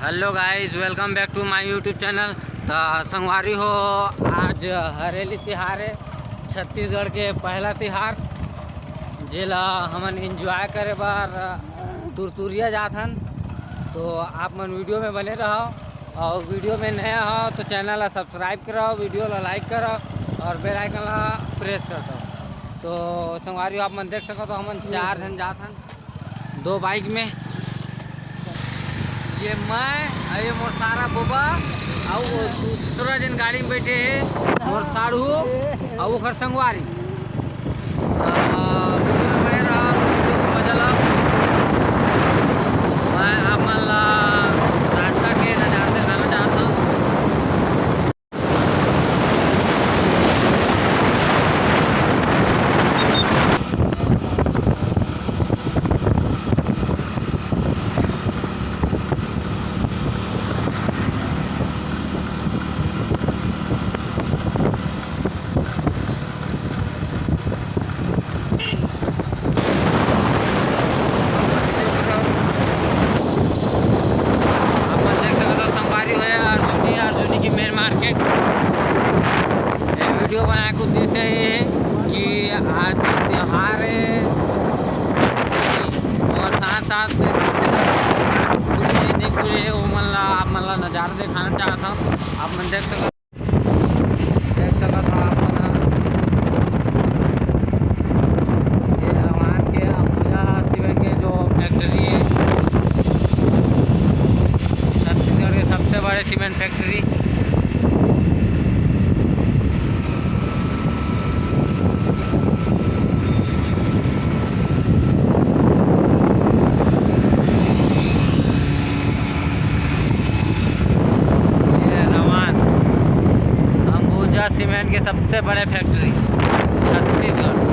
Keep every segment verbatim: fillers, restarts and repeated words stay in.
Hello guys, welcome back to my YouTube channel। त संगवारी हो, आज हरेली तिहार हे, छत्तीसगढ़ के पहला तिहार, जेला हमन एंजॉय करे बर तुरतुरिया जात हन। तो आप मन वीडियो में बने रहो, और वीडियो में नया हो तो चैनल ला सब्सक्राइब करो, वीडियो ला लाइक करो और बेल आइकन ला प्रेस कर दो। तो संगवारी हो, आप मन देख सको तो हमन चार झन जात हन दो बाइक में। ये मैं, अउ ये मोर सारा बोबा, अउ वो दूसरा जन गाड़ी में बैठे हे, मोर साढ़ू, अउ ओकर संगवारी। तो वीडियो में बने रहो, वीडियो के मजा लो। मैं आप मन ला रास्ता के नजारा दिखाना चाहत हूँ। आप मन देख सकत हो संगवारी हो, ये अर्जुनी, अर्जुनी की मेन मार्केट। ये वीडियो बनाए के उद्देश्य ये हे कि आज तिहार हे और साथ साथ खुले हे, नहीं खुले हे, वो मन ला, आप मन ला नजारा दिखाना चाहत हूँ। आप मन देख सकत देख सकत हो आप मन ह, ये नवान के अंबुजा सीमेंट के जो फैक्ट्री हे, छत्तीसगढ़ के सबसे बड़े सीमेंट फैक्ट्री। ये नवान अंबुजा सीमेंट के सबसे बड़े फैक्ट्री छत्तीसगढ़।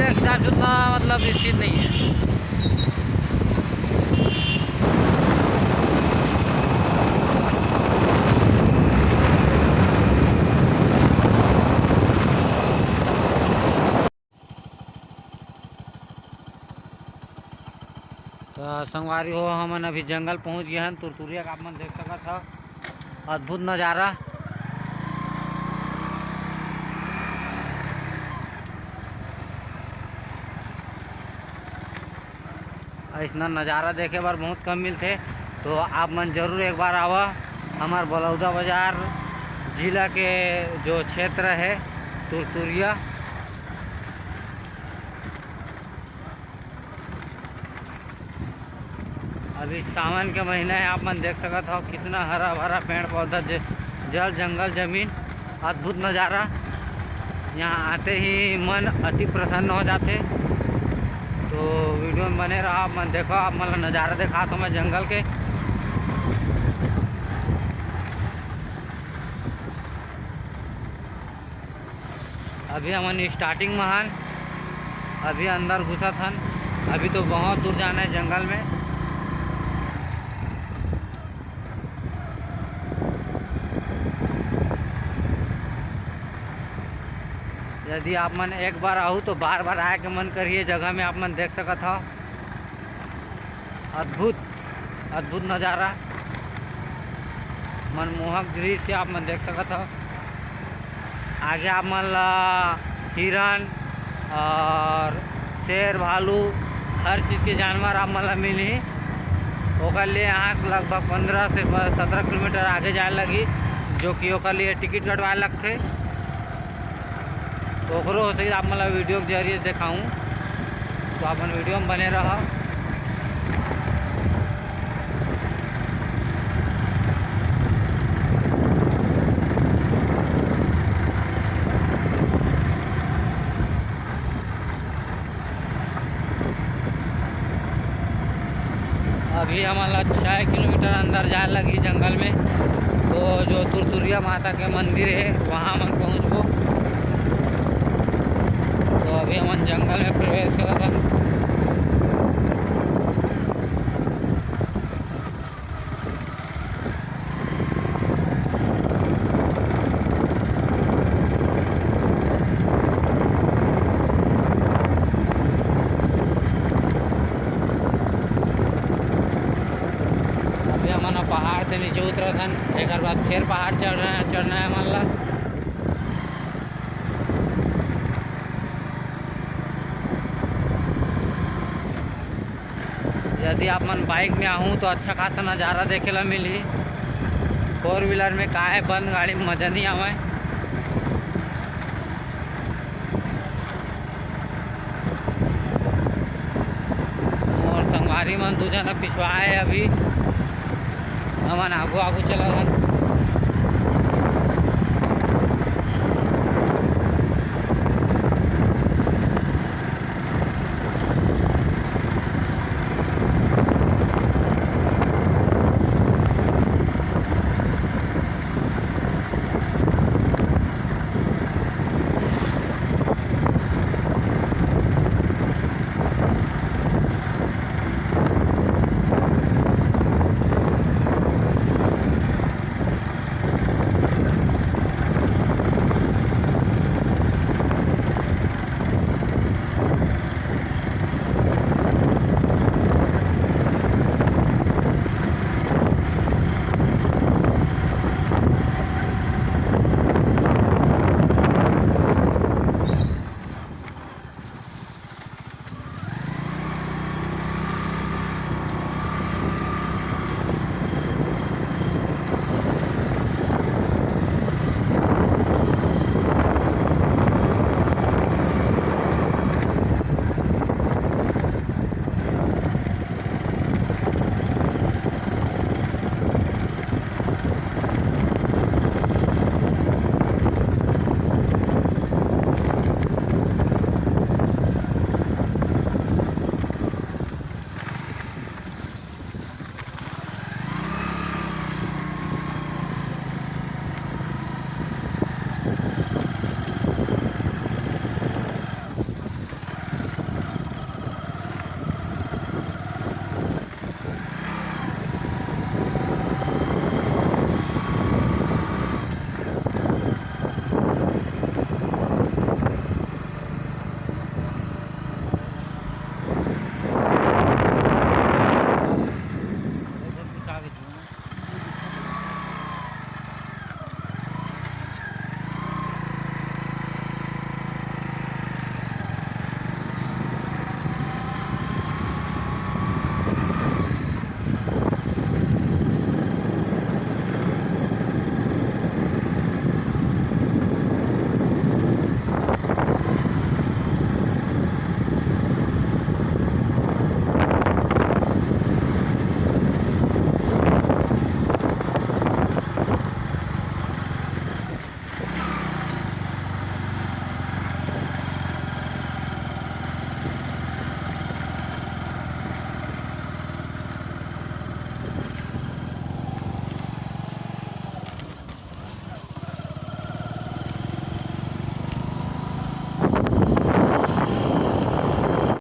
हिसाब से उतना, मतलब, विकसित नहीं है। तो संगवारी हो, हमन अभी जंगल पहुंच गए हन। तुरतुरिया का आप मन देख सकत हव, अद्भुत नज़ारा। अइसना नज़ारा देखे बर बहुत कम मिलथे, तो आप मन जरूर एक बार आवा। हमार बलौदा बाजार जिला के जो क्षेत्र है तुरतुरिया, अभी सावन के महीना है, आप मन देख सकत हव कितना हरा भरा पेड़ पौधा, ज-, जल जंगल जमीन, अद्भुत नज़ारा। यहाँ आते ही मन अति प्रसन्न हो जाथे। तो वीडियो में बने रहा, आप मन देखो, आप मन ला नज़ारा दिखात हव मैं जंगल के। अभी हमन स्टार्टिंग में हन, अभी अंदर घुसत हन। अभी तो बहुत दूर जाना है जंगल में। यदि आप मन एक बार आहू तो बार बार आए के मन करिए। जगह में आप मन देख सकत हव, अद्भुत, अद्भुत नज़ारा, मनमोहक दृश्य आप मन देख सकत हव। आगे आप मन ला हिरन और शेर, भालू, हर चीज़ के जानवर आप मन ला मिलही। ओकर लिए यहाँ लगभग पन्द्रह से सत्रह किलोमीटर आगे जाए लगही, जो कि ओकर लिए टिकट कटवाए लगथे। तो ओकरो हो सके आप मन ला वीडियो के जरिए दिखाऊं, तो आप मन वीडियो में बने रहा। अभी हमन ला छः किलोमीटर अंदर जाए लगही जंगल में, तो जो तुरतुरिया माता के मंदिर है, वहाँ हमन पहुँचबो। तो अभी हमन जंगल में प्रवेश करत हन। अभी हमन ह पहाड़ से नीचे उतरत हन, एकर बाद फिर पहाड़ चढ़ना है, चढ़ना है हमन ला। यदि आप मन बाइक में आहू तो अच्छा खासा नज़ारा देखे ला मिलही। फोर व्हीलर में का है, बंद गाड़ी में मज़ा नहीं आवे। मोर संगवारी मन दू झन पिछवा है, अभी हमन आगू आगू चलत हन,